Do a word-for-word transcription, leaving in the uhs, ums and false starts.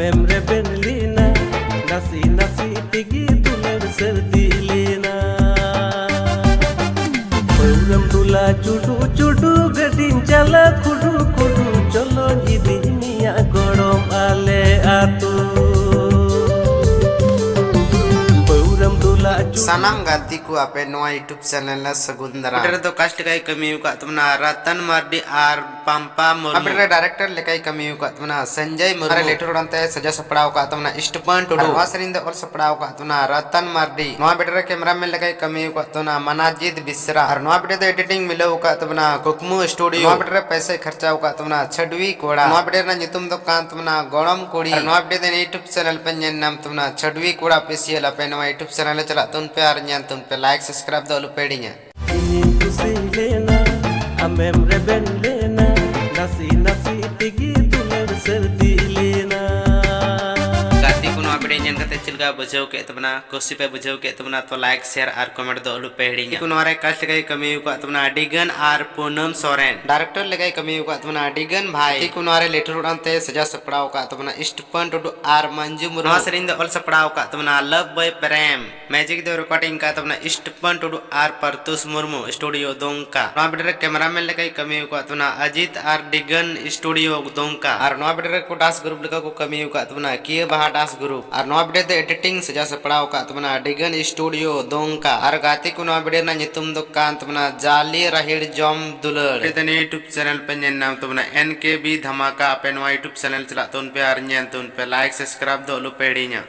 ᱮᱢ ᱨᱮᱵᱮᱱ ᱞᱮᱱᱟ, ᱱᱟᱥᱮ ᱱᱟᱥᱮ ᱛᱮᱜᱮ ᱫᱩᱞᱟᱹᱲ ᱥᱟᱹᱨᱫᱤ ᱞᱮᱱᱟ᱾ ᱯᱟᱹᱣᱨᱟᱹᱢ ᱫᱩᱞᱟ ᱪᱩᱰᱩ ᱪᱩᱰᱩ, ᱜᱟᱹᱰᱤᱧ ᱪᱟᱞᱟ ᱠᱷᱩᱰᱩ ᱠᱷᱩᱰᱩ, ᱪᱚᱞᱚᱧ ᱤᱫᱤ ᱢᱮᱭᱟ ᱜᱚᱲᱚᱢ ᱟᱞᱮ ᱟᱹᱛᱩ᱾ ᱯᱟᱹᱣᱨᱟᱹᱢ ᱫᱩᱞᱟ ᱪᱩᱰᱩ ᱥᱟᱱᱟᱢ ᱜᱟᱛᱮ ᱠᱚ, ᱟᱯᱮ ᱱᱚᱣᱟ YouTube channel ᱨᱮ ᱥᱟᱹᱜᱩᱱ ᱫᱟᱨᱟᱢ᱾ ᱚᱸᱰᱮ ᱨᱮᱫᱚ cast ᱞᱮᱠᱟᱭ ᱠᱟᱹᱢᱤ ᱟᱠᱟᱫ ᱛᱟᱵᱚᱱᱟ ᱨᱟᱛᱟᱱ ᱢᱟᱨᱰᱤ ᱟᱨ ᱯᱟᱢᱯᱟ ᱢᱩᱨᱢᱩ᱾ ᱟᱵᱮᱱ ᱨᱮ director ᱞᱮᱠᱟᱭ ᱠᱟᱹᱢᱤ ᱟᱠᱟᱫ ᱛᱟᱵᱚᱱᱟ ᱥᱚᱧᱡᱚᱭ ᱢᱩᱨᱢᱩ᱾ ᱟᱨ ᱞᱮᱴᱩᱨ ᱚᱲᱟᱝ ᱛᱮ ᱥᱟᱡᱟᱣ ᱥᱟᱯᱲᱟᱣ ᱟᱠᱟᱫ ᱛᱟᱵᱚᱱᱟ ᱥᱴᱤᱯᱷᱟᱱ ᱴᱩᱰᱩ᱾ ᱟᱨ ᱱᱚᱣᱟ ᱥᱮᱨᱮᱧ ᱫᱚ ᱚᱞ ᱥᱟᱯᱲᱟᱣ ᱟᱠᱟᱫ ᱛᱟᱵᱚᱱᱟ ᱨᱟᱛᱟᱱ ᱢᱟᱨᱰᱤ᱾ ᱱᱚᱣᱟ video ᱨᱮ cameraman ᱞᱮᱠᱟᱭ ᱠᱟᱹᱢᱤ ᱟᱠᱟᱫ ᱛᱟᱵᱚᱱᱟ ᱢᱟᱱᱟᱡᱤᱛ ᱵᱤᱥᱨᱟ᱾ ᱟᱨ ᱱᱚᱣᱟ video ᱫᱚ editing ᱢᱤᱞᱟᱹᱣ ᱟᱠᱟᱫ ᱛᱟᱵᱚᱱᱟ ᱠᱩᱠᱢᱩ studio᱾ ᱱᱚᱣᱟ video ᱨᱮ ᱯᱚᱭᱥᱟᱭ ᱠᱷᱚᱨᱪᱟ ᱟᱠᱟᱫ ᱛᱟᱵᱚᱱᱟ ᱪᱷᱟᱰᱣᱤ ᱠᱚᱲᱟ᱾ ᱱᱚᱣᱟ video ᱨᱮᱱᱟᱜ ᱧᱩᱛᱩᱢ ᱫᱚ ᱠᱟᱱ ᱛᱟᱵᱚᱱᱟ ᱜᱚᱲᱚᱢ ᱠᱩᱲᱤ᱾ ᱟᱨ ᱱᱚᱣᱟ video ᱫᱚ YouTube channel ᱯᱮ ᱧᱮᱞ ᱧᱟᱢ ᱛᱟᱵᱚᱱᱟ ᱪᱷᱟᱰᱣᱤ ᱠᱚᱲᱟ official᱾ ᱟᱯᱮ ᱱᱚᱣᱟ YouTube channel ᱨᱮ ᱪᱟᱞᱟᱜ ᱛᱟᱵᱚᱱ ᱯᱮ ᱟᱨ ᱧᱮᱞ ᱛᱟᱵᱚᱱ ᱯᱮ, like subscribe ᱫᱚ ᱟᱞᱚ ᱯᱮ ᱦᱤᱲᱤᱧᱟ᱾ ᱤᱧᱤᱧ ᱠᱩᱥᱤ ᱞᱮᱱᱟ, ᱟᱢᱮᱢ ᱨᱮᱵᱮᱱ ᱞᱮᱱᱟ, ᱱᱟᱥᱮ ᱱᱟᱥᱮ ᱛᱮᱜᱮ ᱫᱩᱞᱟᱹᱲ ᱥᱟᱹᱨᱫᱤ ᱞᱮᱱᱟ᱾ ᱜᱟᱛᱮ ᱠᱚ, ᱱᱚᱣᱟ video ᱧᱮᱞ ᱠᱟᱛᱮ ᱪᱮᱫ ᱞᱮᱠᱟ ᱵᱩᱡᱷᱟᱹᱣ ᱠᱮᱫ ᱛᱟᱵᱚᱱᱟ? ᱠᱩᱥᱤ ᱯᱮ ᱵᱩᱡᱷᱟᱹᱣ ᱠᱮᱫ ᱛᱟᱵᱚᱱᱟ ᱛᱚ like, share ᱟᱨ comment ᱫᱚ ᱟᱞᱚ ᱯᱮ ᱦᱤᱲᱤᱧᱟ᱾ ᱜᱟᱛᱮ ᱠᱚ, ᱱᱚᱣᱟ ᱨᱮ cast ᱞᱮᱠᱟᱭ ᱠᱟᱹᱢᱤ ᱟᱠᱟᱫ ᱛᱟᱵᱚᱱᱟ ᱟᱹᱰᱤ ᱜᱟᱱ ᱟᱨ ᱯᱩᱱᱟᱹᱢ ᱥᱚᱨᱮᱱ᱾ Director ᱞᱮᱠᱟᱭ ᱠᱟᱹᱢᱤ ᱟᱠᱟᱫ ᱛᱟᱵᱚᱱᱟ ᱟᱹᱰᱤ ᱜᱟᱱ ᱵᱷᱟᱭ᱾ ᱜᱟᱛᱮ ᱠᱚ, ᱱᱚᱣᱟ ᱨᱮ ᱞᱮᱴᱩᱨ ᱚᱲᱟᱝ ᱛᱮ ᱥᱟᱡᱟᱣ ᱥᱟᱯᱲᱟᱣ ᱟᱠᱟᱫ ᱛᱟᱵᱚᱱᱟ ᱥᱴᱤᱯᱷᱟᱱ ᱴᱩᱰᱩ ᱟᱨ ᱢᱟᱱᱡᱩ ᱢᱩᱨᱢᱩ᱾ ᱱᱚᱣᱟ ᱥᱮᱨᱮᱧ ᱫᱚ ᱚᱞ ᱥᱟᱯᱲᱟᱣ ᱟᱠᱟᱫ ᱛᱟᱵᱚᱱᱟ ᱞᱟᱵᱷ ᱵᱚᱭ ᱯᱨᱮᱢ᱾ Music ᱫᱚ recording ᱟᱠᱟᱫ ᱛᱟᱵᱚᱱᱟ ᱥᱴᱤᱯᱷᱟᱱ ᱴᱩᱰᱩ ᱟᱨ ᱯᱟᱨᱛᱩᱥ ᱢᱩᱨᱢᱩ, studio ᱫᱩᱢᱠᱟ᱾ ᱱᱚᱣᱟ video ᱨᱮ cameraman ᱞᱮᱠᱟᱭ ᱠᱟᱹᱢᱤ ᱟᱠᱟᱫ ᱛᱟᱵᱚᱱᱟ ᱟᱡᱤᱛ ᱟᱨ ᱰᱤᱜᱟᱱ, studio ᱫᱩᱢᱠᱟ᱾ ᱟᱨ ᱱᱚᱣᱟ video ᱨᱮ ᱠᱚ dance group ᱞᱮᱠᱟ ᱠᱚ ᱠᱟᱹᱢᱤ ᱟᱠᱟᱫ ᱛᱟᱵᱚᱱᱟ ᱠᱤᱭᱟᱹ ᱵᱟᱦᱟ dance group᱾ ᱟᱨ ᱱᱚᱣᱟ video ᱫᱚ editing ᱥᱟᱡᱟᱣ ᱥᱟᱯᱲᱟᱣ ᱟᱠᱟᱫ ᱛᱟᱵᱚᱱᱟ ᱰᱤᱜᱟᱱ, studio ᱫᱩᱢᱠᱟ᱾ ᱟᱨ ᱜᱟᱛᱮ ᱠᱚ, ᱱᱚᱣᱟ video ᱨᱮᱱᱟᱜ ᱧᱩᱛᱩᱢ ᱫᱚ ᱠᱟᱱ ᱛᱟᱵᱚᱱᱟ ᱡᱟᱞᱤ ᱨᱟᱦᱤᱲ ᱡᱚᱢ ᱫᱩᱞᱟᱹᱲ᱾ ᱟᱯᱮ ᱱᱤᱭᱟᱹ YouTube channel ᱯᱮ ᱧᱮᱞ ᱧᱟᱢ ᱛᱟᱵᱚᱱᱟ N K B ᱫᱷᱟᱢᱟᱠᱟ᱾ ᱟᱯᱮ ᱱᱚᱣᱟ YouTube channel ᱪᱟᱞᱟᱜ ᱛᱟᱵᱚᱱ ᱯᱮ ᱟᱨ ᱧᱮᱞ ᱛᱟᱵᱚᱱ ᱯᱮ, like subscribe ᱫᱚ ᱟᱞᱚ ᱯᱮ ᱦᱤᱲᱤᱧᱟ᱾